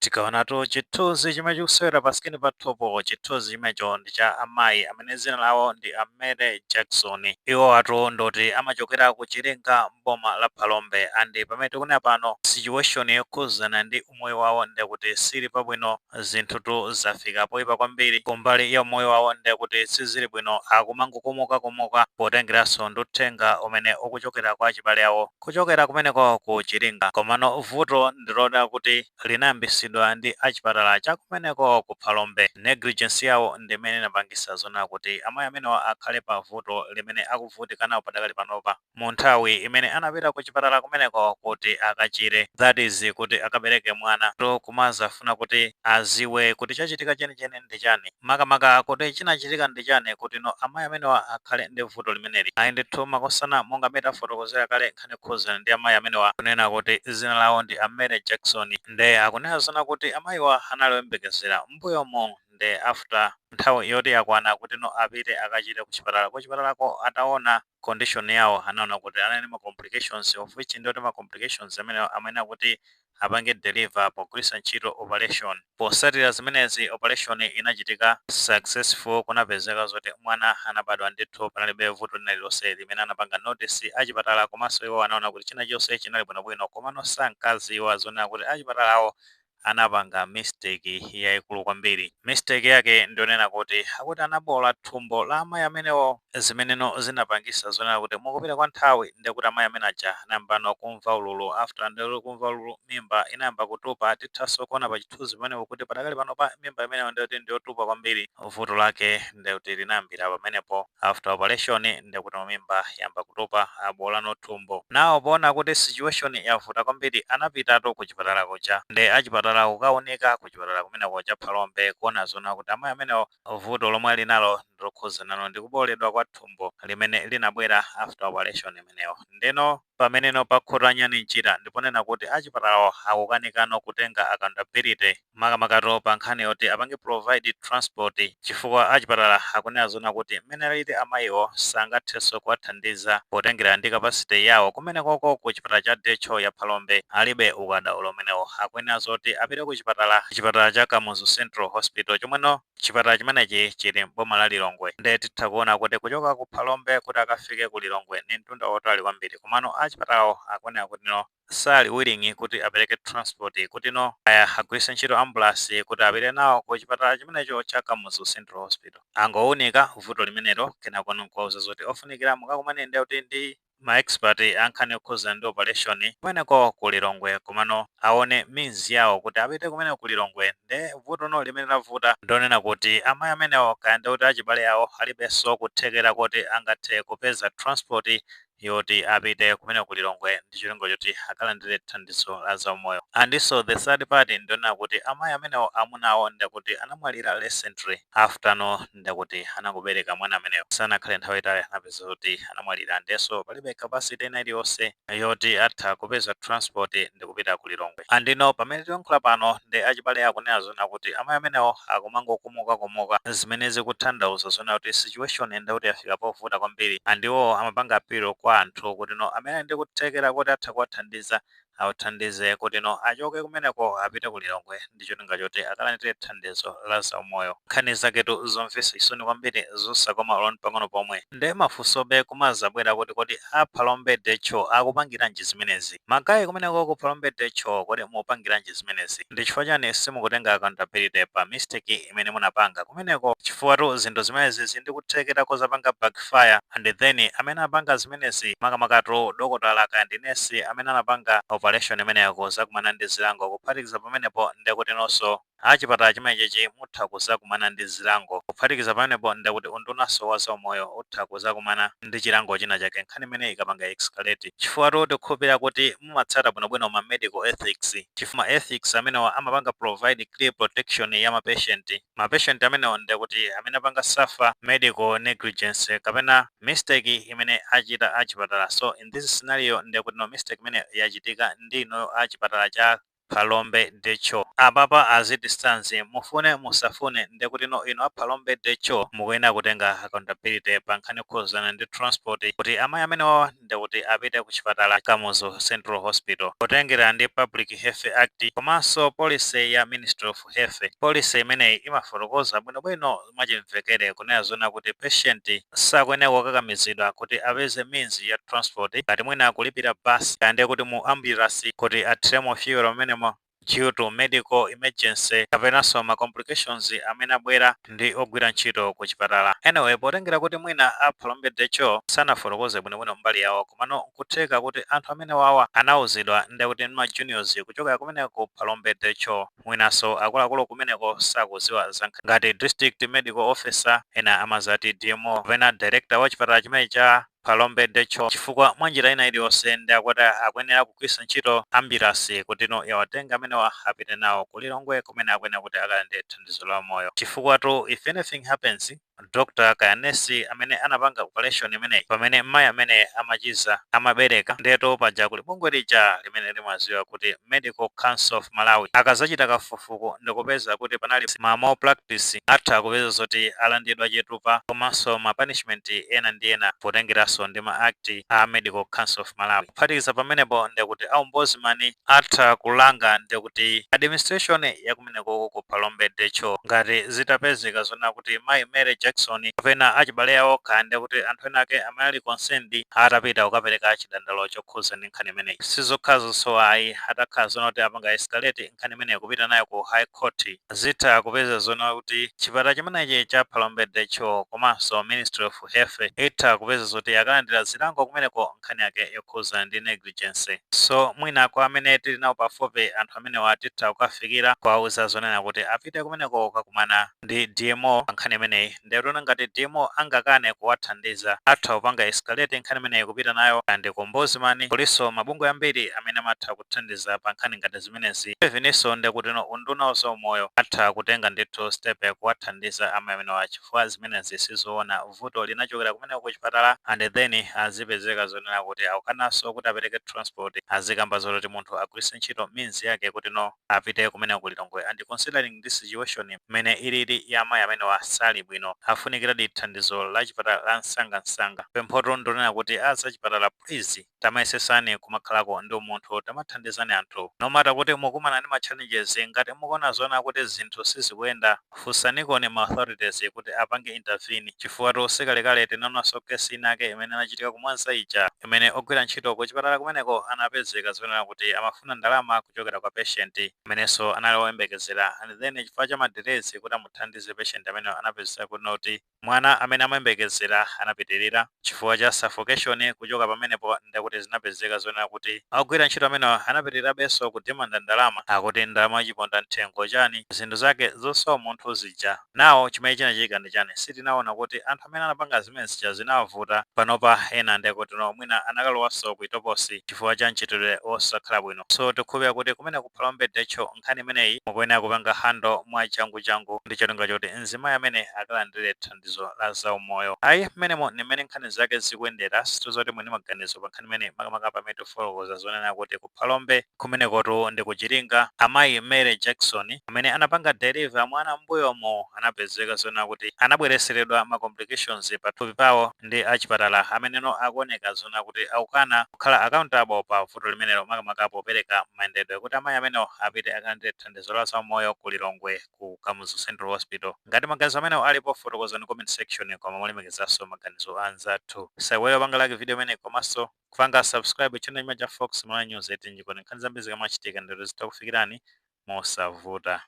Tikaonatu chithunzi chimene chikusewera pa screen pathupo, chithunzi chimenecho ndi cha amayi amene dzina lawo ndi a Mary Jackson. Iwo atu ndoti amachokera ku Chiringa, mboma la Phalombe, and pamene tikunena pano, situation yokhuzana ndi umoyo wawo ndekuti sili pabwino. Zinthutu zafika poyipa kwambiri kumbali ya umoyo wawo, ndekuti sizili bwino, akumangokomokakomoka, potengeranso ndi uthenga umene ukuchokera kwa achibale awo kuchokera kumeneko ku Chiringa. Komano vuto ndilona kuti linayambisidwa ndi achipatala cha kumeneko ku Phalombe. Negligence yawo ndi imene inapangisa zona kuti amayi amenewa akhale pa vuto limene akuvutika nawo padakali panopa. Mu nthawi imene anapita ku chipatala kumeneko kuti akachire, that is, kuti akabereke mwana, to kumazafuna kuti aziwe kuti chachitika chenicheni ndi chani, makamaka kuti chinachitika ndi chani kuti no amayi amenewa akhale ndi vuto limeneli. Ayi ndithu, makosana, monga amene tafotokozera kale nkhani yokhuzana ndi amayi amenewa, kunena kuti dzina lawo ndi a Mary Jackson, nde akunena zona kuti amayiwa anali oyembekezera mbuyomo. Nde after nthawi yoti yakwana kuti no apite akachire kuchipatala, kuchipatalako ataona condition yawo, anaona kuti anali ma complications, of which ndiyoti ma complications amene akuti apange deliver pogwiritsa ntchito operation. Posatira zimenezi, operation inachitika successful, kunapezeka zoti mwana anabadwa ndithu, panalibe vuto lina lililonse limene anapanga notice achipatala. Komanso iwo anaona kuti china chonse chinali bwinobwino, komano sankaziwa zonena kuti achipatalawo anapanga mistake yayikulu kwambiri. Mistake yake ndionena kuti akuti anabola thumbo la amayi amenewo, zimeneno zinapangisa zonena kuti mukupita kwa nthawi ndekuti amayi amene aja anayambano kumva ululu. After ndekuti kumva ululu, mimba inayamba kutupa. Tithanso kuona pa chithunzi pamenepo kuti padakali pano pa mimba imeneyo ndekuti ndiyotupa kwambiri. Vuto lake ndekuti linayambira pamenepo. After operation, ndekuti mimba yamba kutupa, abolano thumbo. Nawo poona kuti situation yavuta kwambiri, anapitatu ku chipatala kuja, nde achipatala kukaoneka ku chipatala kumeneko cha Phalombe, kuona zona kuti amayi amenewo vuto lomwe ali nalo ndilokhuzanano ndi kuboledwa kwa thumbo limene linabwera after operation imeneyo. Ndeno pameneno pakhotanyani njira, ndiponena kuti achipatalawo akukanikano kutenga accountability, makamakato pa nkhani yoti apange provide transport, chifukwa achipatala akunena zona kuti mmene alili amayiwo sangathenso kuwathandiza potengera ndi capacity yawo. Kumenekoko ku chipatala cha DHO ya Phalombe alibe ukadaulo umenewo. Akuyenera zoti apite ku chipatala cha Kamuzu Central Hospital, chomweno chipatala chimenechi chili mboma la Lilongwe. Nde titha kuona kuti kuchoka ku Phalombe kuti akafike ku Lilongwe ni mtunda wotali kwambiri, komano achipatalawo akuoneka kuti no sali willing kuti apereke transport kuti no aya agwiritse ntchito ambulance kuti apite nawo ku chipatala chimenecho cha Kamuzu Central Hospital. Angowunika vuto limenelo, kenako nkuwauza zoti ofunikira mukakumane ndi kuti ndi ma expert ankhani okhuza ndi operation kumeneko ku Lilongwe, komano aone means yawo kuti apite kumeneko ku Lilongwe. Nde vuto no limene lavuta ndonena kuti amayi amenewo, kaya ndi kuti achibale awo, alibenso kuthekera kuti angathe kupeza transport yoti apite kumene ku Lilongwe ndi cholinga choti akalandire thandizo la zaumoyo. Andinso the third party ndionena kuti amayi amenewo amunawo ndekuti anamwalira recently, after no ndekuti anangobereka mwana amenewo, sanakhale nthawi itali anapeza kuti anamwalira. Ndenso palibe capacity ina iliyonse yoti atha kupeza transport ndikupita ku Lilongwe. Andino pamene tikuyankhula pano, ndi achibale akunena zona kuti amayi amenewo akumangokomokakomoka, zimene zikutanthauza zona kuti situation ndekuti yafika povuta kwambiri. Andiwo amapanga appeal kwa anthu kuti no amene ndi kuthekera kuti atha kuwathandiza, awathandize kuti no achoke kumeneko apite ku Lilongwe ndi cholinga choti akalandire thandizo la zaumoyo. Nkhani zaketu zomvetsa chisoni kwambiri, zosakoma loni pang'ono pomwe. Nde mafunsobe kumazabwera kuti kodi a Phalombe DHO akupangiranji zimenezi? Ma guys kumeneko ku Phalombe DHO, kodi mukupangiranji zimenezi? Ndi chifukwa chani simukutenga accountability pa mistake imene munapanga kumeneko? Chifukwa tu zinthu zimenezi zindikuthekera kozapanga backfire, and then amene apanga zimenezi, makamakatu dokotala kaya ndi nesi amene anapanga operation imeneyo, kuzakumana ndi zilango. Kuphatikiza pamenepo, ndekuti nonso achipatala chimenechichi mutha kuzakumana ndi zilango. Kuphatikiza pamenepo, ndekuti undunanso wa zaumoyo utha kuzakumana ndi chilango china chake nkhani imene ikapanga escalate, chifukwa tu tikukhulupirira kuti mumatsata bwinobwino ma medical ethics, chifukwa ma ethics amenewa amapanga provide clear protection ya ma patient. Ma patient amenewa ndekuti amene apanga suffer medical negligence kapena mistake imene achita achipatala. So in this scenario, ndekuti no mistake imene yachitika ndi ino achipatala cha Phalombe DHO. Apapa, as it stands, mufune musafune, ndekuti no, ino a Phalombe DHO mukuyenera kutenga accountability pa nkhani yokhuzana ndi transport kuti amayi amenewa ndekuti apite ku chipatala Kamuzu Central Hospital. Potengera ndi Public Health Act komanso policy ya Ministry of Health, policy imeneyi imafotokoza bwinobwino mwachimvekere kunena zona kuti patient sakuyenera kukakamizidwa kuti apeze means ya transport, ngati mwina kulipira basi kaya kuti mu ambulance kuti athiremo fuel amenemo, due to medical emergency kapenanso ma complications amene abwera ndi ogwira ntchito ku chipatala. Anyway, potengera kuti mwina a Phalombe DHO sanafotokoze bwinobwino mbali yawo, komano nkutheka kuti anthu amene wawa anawuzidwa ndekuti ma juniors kuchokera kumeneko ku Phalombe DHO, mwinanso akuluakulu kumeneko sakuziwa za ngati district medical officer, ena amazati DMO, kapena director wa chipatala chimene cha Phalombe DHO, chifukwa mwa njira ina iliyonse ndi akuti akuyenera kugwiritsa ntchito ambulance kuti no yawatenga amenewa apite nawo ku Lilongwe kumene akuyenera kuti akalandire thandizo la moyo. Chifukwa tu if anything happens, doctor kaya nesi amene anapanga operation imeneyi pamene mayi amene amachiza amabereka, ndeto paja kuli bungwe lija limene limaziwa kuti Medical Council of Malawi, akazachita kafukufuku ndikupeza kuti panali ma malpractice, atha kupeza zoti alandidwa chitupa komanso ma punishment ena ndi ena potengeranso ndi ma act a Medical Council of Malawi. Kuphatikiza pamenepo, ndekuti a ombudsman atha kulanga ndekuti administration yakumeneko ku Phalombe DHO ngati zitapezeka zona kuti mayi Mary Jackson kapena achibale awo kaya ndekuti anthu ena ake amene ali concerned atapita kukapereka chidandaulo chokhuza ndi nkhani imeneyi. Sizokhazo ayi, atakhala zona kuti apanga escalate nkhani imeneyi kupita nayo ku High Court, zitha kupeza zona kuti chipatala chimenechi cha Phalombe DHO komanso Ministry of Health itha kupeza zoti akalandira zilango kumeneko nkhani yake yokhuza ndi negligence. So mwina kwa amene tili nawo pafupi anthu amenewa, titha kukafikira kuwauza zonena kuti apite kumeneko kukakumana ndi DMO pa nkhani imeneyi. Ndikuona ngati DMO angakane kuwathandiza, atha kupanga escalate nkhani imeneyi kupita nayo kandi ku ombudsman. Kulinso mabungwe ambiri amene amatha kuthandiza pa nkhani ngati zimenezi. Eveninso ndikuti no unduna wa zaumoyo atha kutenga ndithu step kuwathandiza amayi amenewa, chifukwa zimenezi sizoona. Vuto linachokera kumeneko ku chipatala and then azipezeka zonena kuti akukananso kuti apereke transport, azikamba zoti munthu agwiritse ntchito means yake kuti no apite kumeneko ku Lilongwe. And considering this situation mmene ilili ya amayi amenewa sali bwino, afunikiradi thandizo la chipatala la msangamsanga. Pemphoto ndonena kuti azachipatala, please, tamayesesani kumakhalako ndi umunthu, tamathandizani anthu no matter kuti mukumana ndi ma challenges. Ngati mukuona zona kuti zinthu sizikuyenda, funsanikoni ma authorities kuti apange intervene, chifukwa to sikalekale tinaonanso kesi inake imene inachitika kumwanza ija, imene ogwira ntchito ku chipatala kumeneko anapezeka zonena kuti amafuna ndalama kuchokera kwa patient amenenso anali woyembekezera, and then chifukwa cha ma delays kuti amuthandize patient amene anapezeka kuti mwana amene amayembekezera anapitirira chifukwa cha suffocation. Kuchoka pamenepo ndakuti zinapezeka zonena kuti ogwira ntchito amenewa anapitirirabenso kudemanda ndalama, akuti ndalama chiponda mthengo chani, zinthu zake zosowa munthu zija. Nawo chimene chinachitika ndi chani? Sitinaona kuti anthu amene anapanga zimene zija zinawavuta. Panopa ena ndekuti no mwina anakalowanso ku itoposi chifukwa cha mchitidwe osakhala bwino. So tikukhulupirira kuti kumene ku Phalombe DHO nkhani imeneyi mukuyenera kupanga handle mwa changu ndi cholinga choti mzimayi amene akalandire thandizo la zaumoyo. Ayi, mmenemo ni mmene nkhani zake zikuyendera. Situzoti mwini maganizo pa nkhani imene, makamaka pamene tifotokoza zonena kuti ku Phalombe kumenekotu ndi kuchiringa, amayi Mary Jackson amene anapanga deliver mwana mbuyomo anapezeka zonena kuti anabwereseredwa ma complications pathupi pawo ndi achipatala ameneno akuoneka zonena kuti akukana kukhala accountable pa vuto limenelo, makamaka popereka mayendedwe kuti amayi amenewo apite akalandire thandizo la zaumoyo ku Lilongwe ku Kamuzu Central Hospital. Ngati maganizo amenewo alipo, fotokozani comment section, koma mulemekezanso maganizo anzathu. Saiwale panga like video imene komanso kupanga subscribe channel chimene cha Fox Malawi News 18 chikoni. Nkhani zambiri zikamachitika ndiro zitakufikirani mosavuta.